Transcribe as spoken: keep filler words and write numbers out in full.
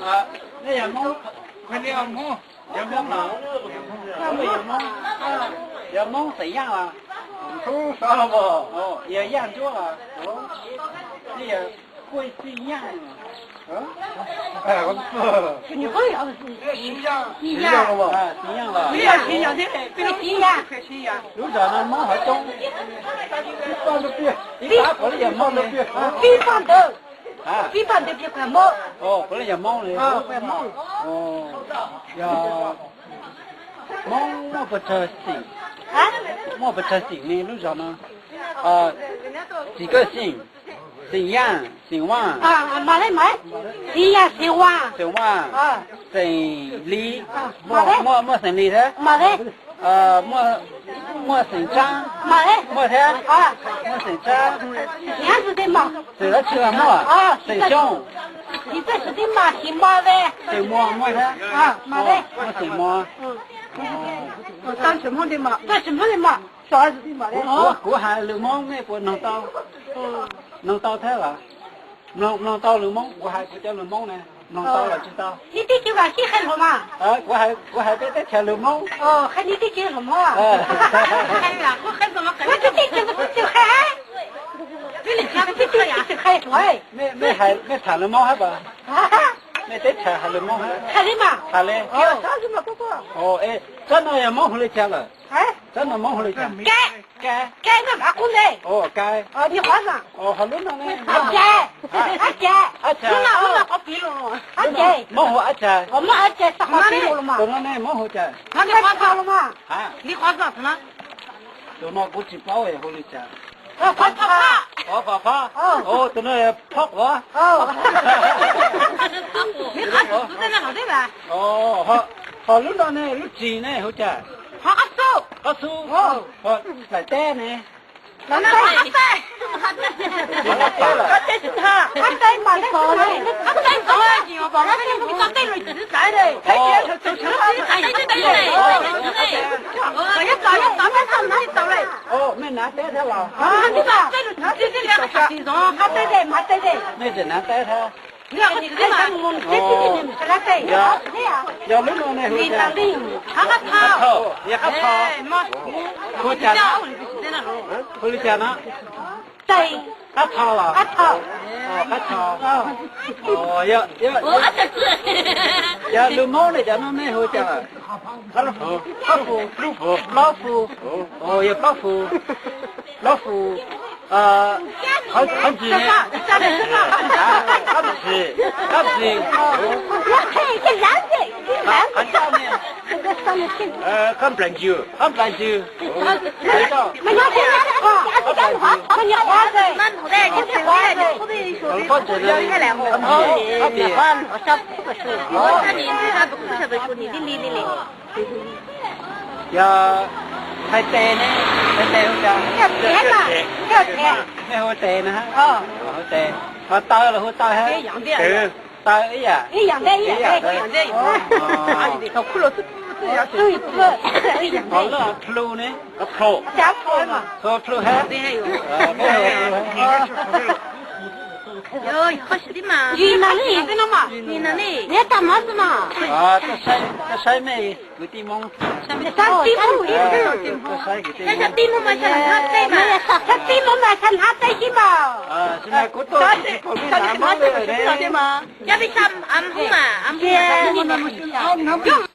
啊，那羊毛，快点羊毛，羊毛拿，那个羊毛，啊，羊毛怎样了？很粗糙吧？哦，也一样多了。哦，那也会是一样的。嗯？哎，我不是。你会了，是一样，一样了吧？啊，一样了。不要一样的，不要一样。快一样。有点那毛还多，一半都变，一大把的羊毛都变啊。一半都。 啊。一半都别管毛。哦，本来也毛呢。啊，不要毛。哦，呀，毛摸不着形。啊？摸不着形呢，路上呢？啊，几个姓？姓杨，姓王。啊，啊，马来，马来。姓杨，姓王。姓王。啊。姓李。啊，马来。莫，莫，莫姓李的。马来。 呃，莫，莫姓张。马来。莫的。啊。莫姓张。杨子的马。对了，去了莫。啊，姓熊。你这是的马，姓马的。姓莫，莫的。啊，马的。哦，莫姓莫。嗯。哦，张什么的马？张什么的马？小儿子的马的。我，我，我喊流氓，那不能到。嗯。能到他了。 Mlong, mlong tau lun mong, 我还不叫lun mong呢，mlong tau了知道。你对酒啊，去喝了吗？啊，我还，我还在，在吃lun mong。哦，喝你对酒了吗？哎。哎呀，我喝什么喝？我这对酒不是酒喝。你的酒不是酒喝呀？没，没还，没谈lun mong还吧？啊？没在吃还lun mong还？喝了吗？喝了。哦，啥子嘛，哥哥？哦，哎，这哪有mong回来吃了？哎？这哪mong回来吃？该。 该。该那哪个呢？哦，该。哦，你花生。哦，好了呢。阿姐，阿姐，阿姐。那我那好皮了。阿姐。Mong和阿姐。我们阿姐是好皮了嘛？怎么呢？Mong和姐。那你花生了嘛？啊。你花生什么？怎么不去包也不会讲？哦，泡泡。哦，泡泡。哦。哦，怎么也泡啊？哦。你看，不在那好对吧？哦，好，好了呢，你几呢？好讲。好，阿叔。阿叔。哦。好，来带呢。 哦，没拿带他了。啊，你把，那这个，那这个，那这个，那这个。 你要喝水的嘛？哦。要，要弄弄那回家。他喝汤。喝汤，也喝汤。哎，妈。回家呢？回家呢？对。喝汤了。喝汤。哦，喝汤。哦。哦，要，要，我喝汤。要弄弄那，要弄那回家了。 老虎，老虎，老虎，老虎。哦，有老虎，老虎，呃，很，很挤呢。啊，很挤，很挤。很大呢。呃，很planju，很planju。哦，很大。很大。 Ơ, hai tê nè, hai tê hô sao? Hai tê. Hai tê nè hả? Ờ. Ờ, hai tê. Ờ, tơ là hô tơ hả? Tơ. Tơ ý à? Ý à, ý à, ý à. Ờ. Ờ, là flu nè. Có flu. Chả flu mà. Có flu hả? Ờ, có flu hả? Ơ. Ơ, khó chịu tí mà. Gì mà nè? Gì mà nè? Nè, tao nói mà. Ờ, tao sai, tao sai mày. Gửi tin mong. Ơ, tin mong. Ơ, tin mong. Ơ, tin mong mà sao hấp đây mà. Ơ, sao hấp tin mong mà sao hấp đây chứ mà. Ơ, xin lỗi, cô tôi chỉ còn biết làm món đây rồi đấy. Cho biết xăm, ăn hú mà, ăn hú mà.